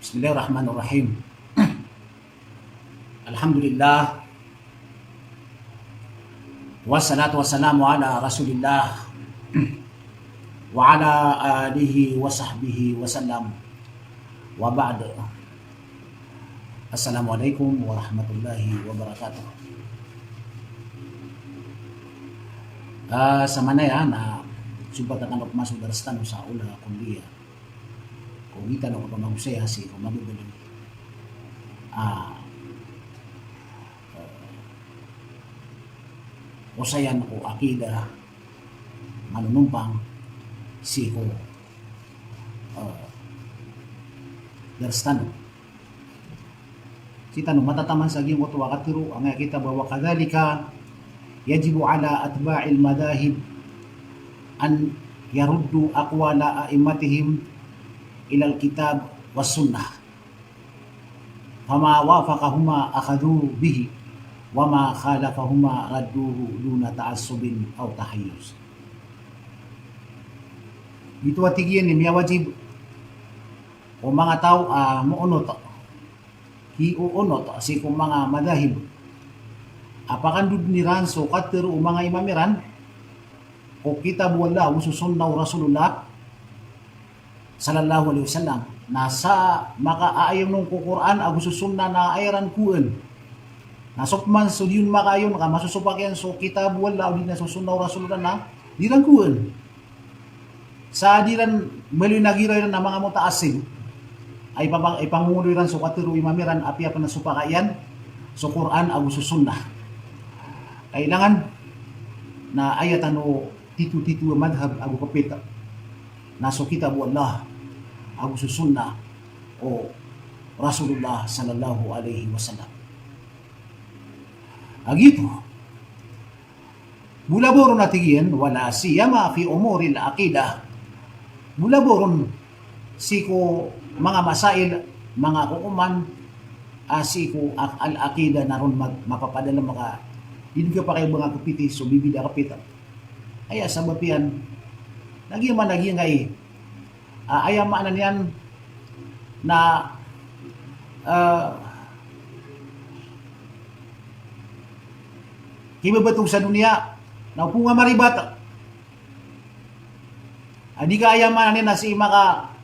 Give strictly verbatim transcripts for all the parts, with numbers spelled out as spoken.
Bismillahirrahmanirrahim. Alhamdulillah. Wassalatu wassalamu ala Rasulillah wa ala alihi wa sahbihi wa sallam. Wa ba'd. Assalamualaikum warahmatullahi wabarakatuh. Ah, samanaya na sompatan tano pman so daras tano sa ola kulliya. Ko gitano ko pamagosaya sii ko mababaling a, eh, osayan ko akida, manonompang sii ko, eh, daras tano. Sii tano matataman sa giyangkoto a katharo, angkaya kitab a, wa kadhalika yajibu ala atba'il madhahib an yaruddu aqwala a'immatihim ilal kitab was sunnah. Fama wafaqahuma akhadhu bihi, wa ma khalafahuma radduhu duna ta'assubin aw tahayyuz. Giyoto a tig iyan i miyawajib ko manga taw a moonot, kiyoonot sii ko manga madhahib a pakandodon iran so katharo o manga imam iran ko kitab o Allah ago so sunnah o Rasulullah sallallahu alaihi wasallam. Na sa makaaayon on ko Qur'an ago so sunnah na aya iran kowaan. Na so pman so di on makaayon ka masosopak iyan so kitab o Allah odi na so sunnah o Rasulullah na di iran kowaan. Sa di iran mbaloy na giraw iran a manga mutaassib a ipapa-, ipangongodo iran so katharo o imam iran, apiya pn a sopaka iyan so Qur'an ago so sunnah. Kailangan na aya tano titotito a madhab ago kapit na so kitab o Allah ago so sunnah o Rasulullah sallallahu alaihi wasallam. A giyoto, molabaw ron a tig iyan, wala siyama fi umuril aqidah. Molabaw ron sii ko manga masail, manga kokoman a sii ko ak-, al-aqidah na ron ma-, mapapadalm ka di dn kapakay o ba nga kapiti so bibida kapit. Aya sabap iyan na giya man a giyangkai a, aya maana niyan na, eh, kibabatog sa doniya na opama maribat a di ka, aya maana niyan na sii maka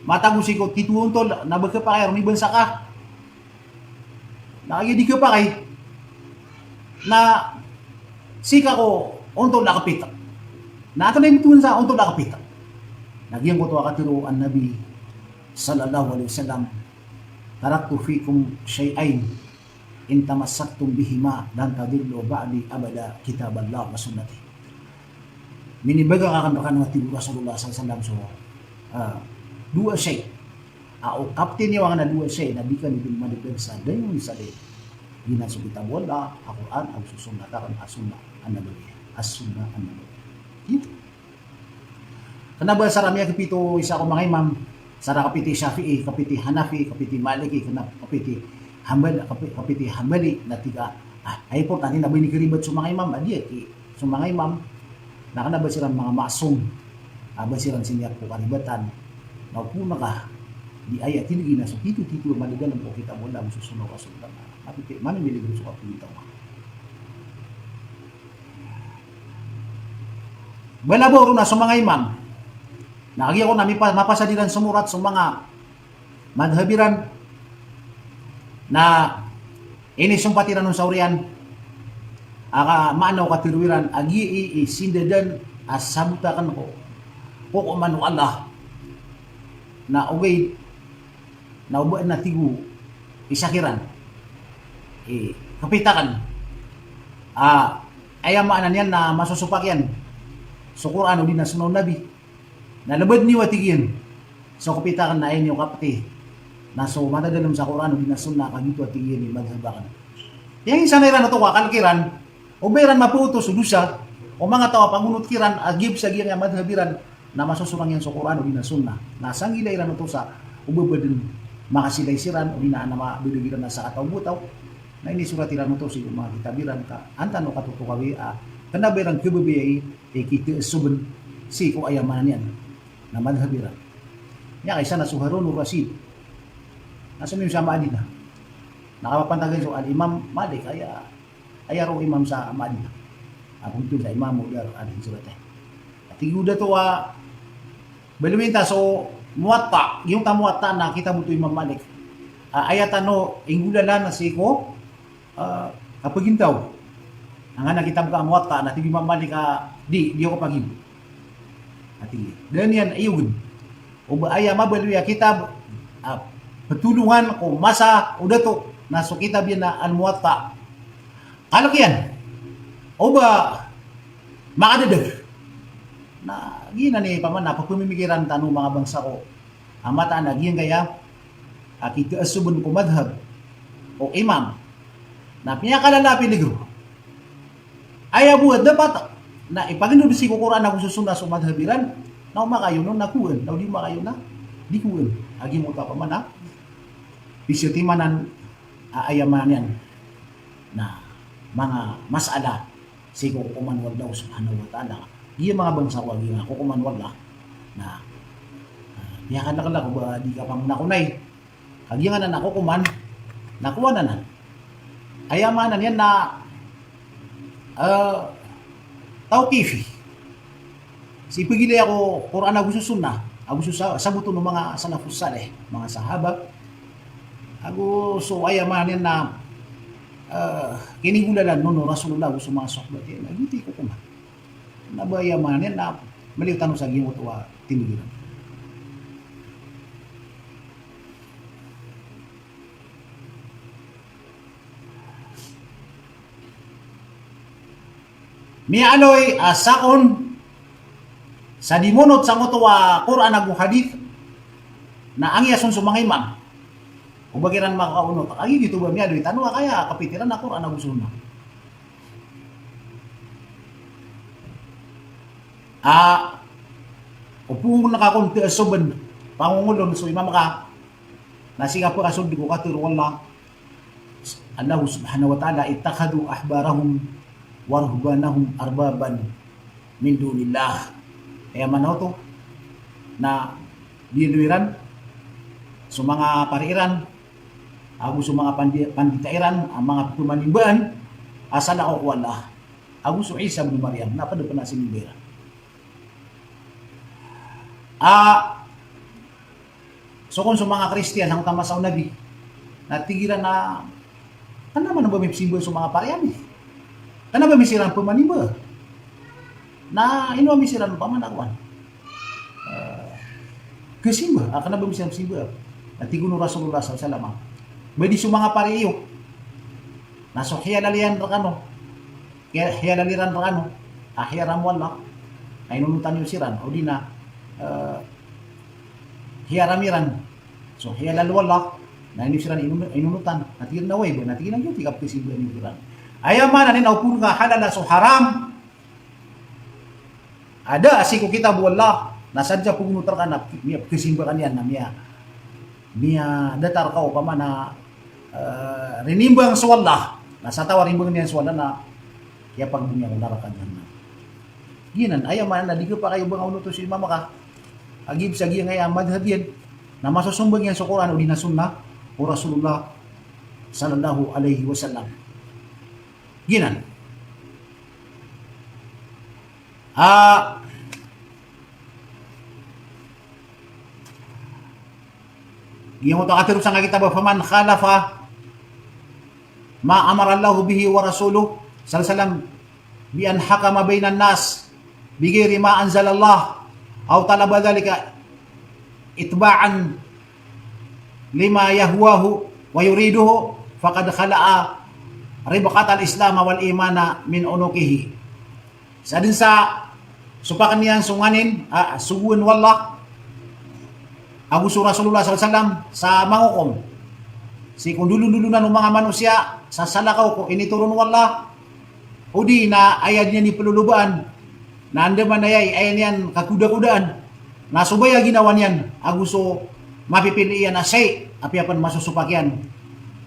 matago sii ko tito a ontol na ba kapakay ron i bansa ka. Na kagiya di kapakay na sii ka ko ontol a kapit. Na antonaa i btowan sa ontol a kapit? Na giyangkoto a katharo o Nabi sallallahu alaihi wasallam, "Taraktu fikum shay'ayn in tamassaktum bihima lan tadillu ba'di abada, kitaballahi wa sunnati." Minibaga akn rkano, a tig o Rasulullah sallallahu alaihi wasallam, so, ah, dowa shay. A o kapti niyo angkanan a dowa shay na di kano dn madadn sa dayon sa dayon. Giyanan so kitab o Allah, a Qur'an, ago so sunnah akn, a sunnah an-nabawiyyah. As-sunnah an-nabawiyyah. Giyoto. Kna ba sa ramiya kapito isa ko manga imam, sa ra kapiti Shafi'i, kapiti Hanafi, kapiti Maliki, kna kapiti Hanbal-, kapi-, kapiti Hanbali, na tig a, ah, aya importante na ba inikaribat so manga imam, a di aki, so manga imam, na kna ba siran manga ma'sum, a ba siran sii niyan ko karibatan, na opama ka di aya tig iyan a so tito-tito a madadalm ko kitab o Allah ago so sunnah o Rasulullah, na kapiti, mamimili ron so kapito. Balabaw ron a so manga imam na kagiya kon a mipa-, mapasad iran somorat so manga madhab iran na inisompat iran on sa oriyan a ka-, maana o katharo iran a giya i, i sindadan a sabot akn ko, ko kokoman o Allah. Na ogaid na o ba na tig o isa kiran i kapit akn a, aya maana niyan na masosopak iyan so Qur'an odi na sunnah o Nabi. Na lbad niyo, a tig iyan, so kapit akn na aya niyo kapti na so madadalm sa Qur'an odi na sunnah, ka giyoto, a tig iyan, i madhab akn. Aya insan iran oto ka kalk iran o ba iran mapaoto so dosa o manga taw a pangonot kiran a giya bs a giyangkaya madhab iran na masosorang iyan so Qur'an odi na sunnah. Na sanggila iran oto sa o ba ba dn makasilay siran odi na ana mabadg iran a sakataw bo taw. Na inisorat iran oto sii ko manga kitab iran ka an tano katotokawi a kna ba iran kababayai i kitaassubn sii ko, aya maana niyan na madhab iran. Miyakaisa na so Harun ar-Rashid. Na somiyong sa Madinah. Na kapapantagan so Al-Imam Malik, aya, aya roo imam sa Madinah. Ago oto sa Imam Dar al-Hijrah. Tig o dato a, baloyin ta so Muwatta, giyangkoto a Muwatta na kitab oto o Imam Malik. A, aya tano inggolalan sii ko, ah, kapagintaw. Angkanan a kitab ka a Muwatta, na tig o Imam Malik a, di, di ako pagintaw. Na tig iyan, da niyan iyogn. O ba aya mabaloy a kitab, ah, ptolongan ko masa o dato, na so kitab iyan na Al-Muwatta. Kalk iyan, o ba makadadag. Na giyanan i pamana, pphamikiran tano manga bangsa ko. A mataan a giyangkaya a kitaasobn ko madhab o imam na piyakalala a piligro. Aya bo a dapat na ipagndod sii ko Qur'an ago so sunnah so madhab iran, na o makayon on na kowan, na o di makayon na di kowan. A giyangkoto a pamana, pisatimanan a aya maana niyan na manga mas'ala sii ko kokoman o Allah Subhanahu wa Ta'ala. Giya manga bangsa ko a giya kokoman o Allah na, ah, piyakalklk o ba di kapamanakonay. Kagiya anan a kokoman, na kowan anan. Aya maana niyan na, ah, tawqifi. Sii pagilaya ko Qur'an ago so sunnah, ago so sa-, sabot o manga salafus salih, manga sahaba. Ago so aya maana niyan na, ah, kininggolalan on o Rasulullah ago so manga sahabat iyan, na giyoto i kokoman. Na ba aya maana niyan na maliyo tano sa giyangkoto a tindg iran. Miyaaloy a sakn sa di monot sangkoto a Qur'an ago hadith, na angiyas on so manga imam. O ba kiran makaonot, a giyoto ba miyaaloy tano a kaya kapitiran a Qur'an ago sunnah. A, o phoon ka kon taasobn, pangongolon so imam ka, na sii ka pkasold ko katharo o Allah, Allah Subhanahu wa Ta'ala, "Ittakhadhu ahbarahum wa ruhbanahum arbaban min dunillah." Aya maana oto na biyaloy iran so manga pari iran ago so manga pandi-, pandita iran a manga pmanimbaan a salakaw ko Allah, ago so Isa bin Maryam, na pd pn a sinimba iran. A, so kon so manga Kristiyan, sangkoto a masa o Nabi, na tig iran a, kna ba mi pzimbaa so manga pari ami? Kna ba mi siran pmanimba? Na ino ami siran pamanakowan? Ah, kasimba, a kna ba mi siran pzimbaa? Na tig o Rasulullah sallallahu alaihi wasallam, ba di so manga pari iyo na so hiyalal iyan rkano, hiya-, hiyalal iran rkano a hiyaram o Allah, na inonotan iyo siran, odi na, eh, hiyaram iran so hiyalal o Allah, na ino siran ino-, inonotan. Na tig iran a oway ba, na tig iran a giyoto i kapkhasimba niyo kiran. Aya maana niyan na o phoon ka halala so haram a da sii ko kitab o Allah, na sadn sa pgonot rka na miyapkhasimba ka niyan na miya, miyadatar ka o pamana, eh, rinimbang so Allah, na sa taw a rimbang iyan so Allah na kiyapagbong iyan ko naraka jahannam. Giyanan, aya maana na di khapakay o ba nga onoto so imam ka a giya sa giyangkaya a madhab iyan, na masosombang iyan so Qur'an odi na sunnah o Rasulullah sallallahu alaihi wasallam. Giyanan. Ah, giyangkoto a katharo sangkai a kitab a, "Faman khalafa ma amara Allahu bihi wa rasuluhu sallallahu alaihi wasallam bi an hakama bainan nas bi ghairi ma anzalallah aw talaba dhalika itba'an lima yahwahu wa yuriduhu, faqad khala'a ribqatal Islam wal imana min unuqihi." Sadn sa sopakn iyan so nganin a sogoan o Allah ago so Rasulullah sallallahu alaihi wasallam sa mangokom sii ko ndolondolonan o manga manosiya sa salakaw ko initoron o Allah, odi na aya dn iyan i plolobaan, na andamanaya i aya niyan kakodakodaan, na so baya a ginawa niyan ago so mapipili iyan a shay, apiya pn masosopak iyan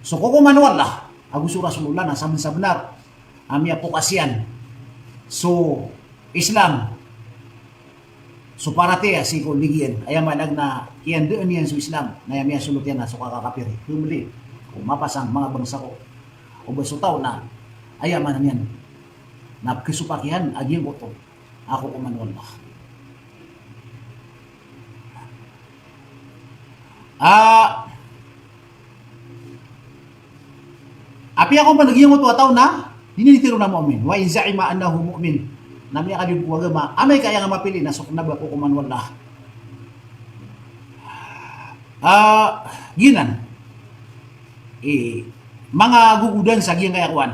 so kokoman o Allah ago so Rasulullah, na sabnsabnar a miyapokas iyan so Islam so paratiyaya sii ko lagid iyan, aya maana niyan na kiyandaan iyan so Islam, na aya miyasolot iyan na so kakakapir. Pembeli ko mapasang manga bangsa ko. O ba so taw na aya maana niyan na pkhasopak iyan a giyangkoto a kokoman o Allah. Ah, apiya ko man giyangkoto a taw na di niyan tharoon a mu'min. Wa in za'ima annahu mu'min. Na miyakadiyod ko agama, amay ka aya nga mapili na so kna ba kokoman o Allah. Ah, giyanan. Eh, manga gogodan sa giyangkaya kowan.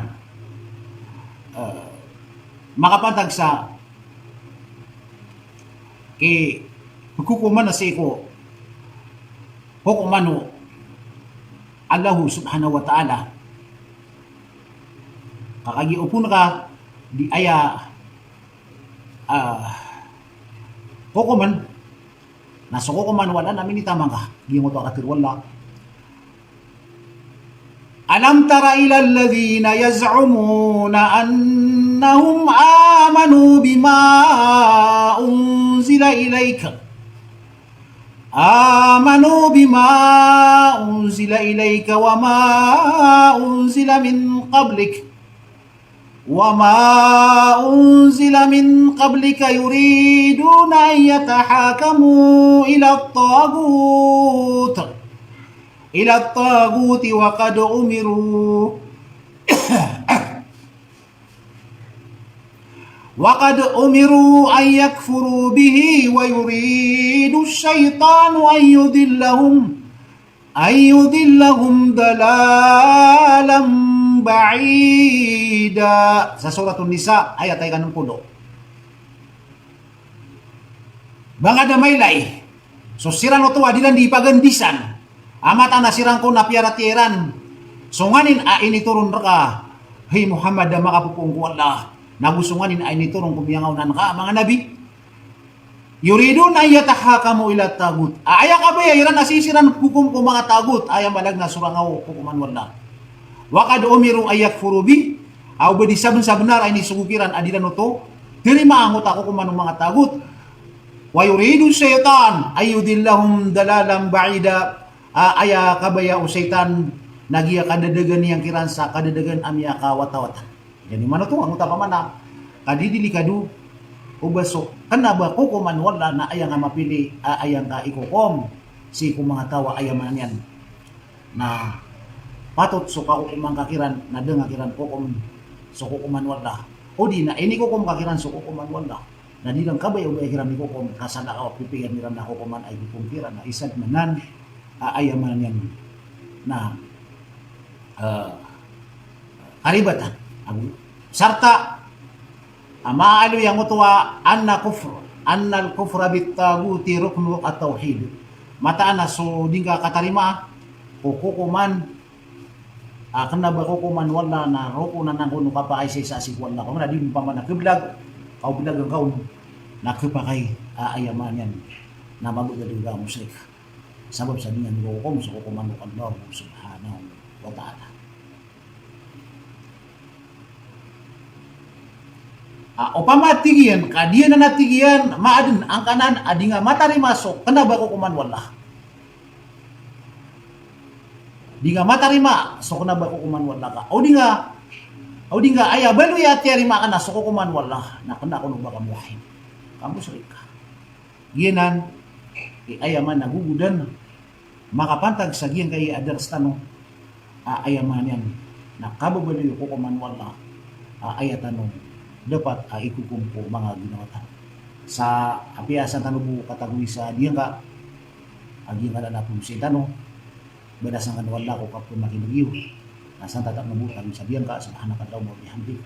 Ah, makapantag sa ki kokoman a sii ko kokoman o Allah subhanahu wa ta'ala. Ka kagiya opama ka di aya, ah, kokoman, na so kokoman o Allah na minitaman ka. Giyangkoto a katharo o Allah. Alam tara ila alladhina yaz'umuna annahum amanu bima unzila ilayka. Amanu bima unzila ilayka wa ma unzila min qablik. Wa ma unzila min qablika yuriduna an yatahakamu ila at-taghut. Ila at-taghuti wa qad umiru. Wa qad umiru an yakfuru bihi wa yuridu ash-shaytanu an yudillahum, an yudillahum dalalan ba'ida. Sa Suratun Nisa, ayat a ika-enam polo. Ba nga da mailay so siran oto a di iran di pagandisan a mataan a siran kon a piyaratiyaya iran so nganin a initoron rka, hay Muhammad, a makapopoon ko Allah, nago so nganin a initoron ko miyangaoona ngka a manga nabi. Yuriduna an yatahakamu ila at-taghut. A aya kabaya iran a sii siran phokom ko manga taghut, aya maana niyan na so rangaw o kokoman o Allah. Wa qad umiru an yakfuru bih. A o ba di sabnsabnar a inisogo kiran a di iran oto tarimaa angkoto a kokoman o manga taghut. Wa yuridu ash-shaytanu an yudillahum dalalan ba'ida. A aya kabaya o shaytan na giya kadadagan iyan kiran sa kadadagan a miyakawatawata. Giyanan man oto angkoto a pamana ka di delikado o ba so kna ba kokoman o Allah na aya nga mapili a aya ngka ikokom sii ko manga taw a aya maana niyan na patot so kakokoman ka kiran na da nga kiran kokom so kokoman o Allah. O di na inikokom ka kiran so kokoman o Allah na di iran kabaya o ba kiran ikokom ka salakaw a pipikiran iran na kokoman a ikokom kiran na isa dn anan a aya maana niyan na, eh, karibatan. Ago sarta a maaloy angkoto a anna kufr, anna al-kufra bit-taghuti ruknu at-tawhid. Mataan a so di ngka katarimaa ko kokoman a kna ba kokoman o Allah na rokon anan kon o kapakaisaisa sii ko Allah. Pamana di, pamana khablag, ka o blag angka on na khapakay a aya maana niyan na mabagad o ba mushrik. Sabap sa di niyan kokom so kokoman o Allah subhanahu wa ta'ala. A, opama tig iyan ka di anan a tig iyan, maadn angkanan a di nga matarimaa so kna ba kokoman o Allah. Di nga matarimaa so kna ba kokoman o Allah ka. O di nga, o di nga aya baloy a tiyarimaa ka na so kokoman o Allah, na kna kon o ba ka muwahhid. Ka mushrik ka. Giyanan i aya maana gogodan makapantag sa giyangkai a dars tano a aya maana niyan na kababaloy o kokoman o Allah a aya tano dapat a ikokom ko manga ginawa tano. Sa apiya san tano bo katagoy sa giyangka a giyangkanan a polosin tano, balasan kano o Allah ko kapmakineg iyo. Na san tatap na bo tano sa giyangka, subhanakallahumma wa bihamdik,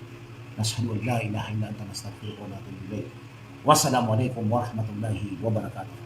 nashhadu an la ilaha illa anta, nastaghfiruka wa natubu ilaik. Wassalamu alaikum warahmatullahi wabarakatuh.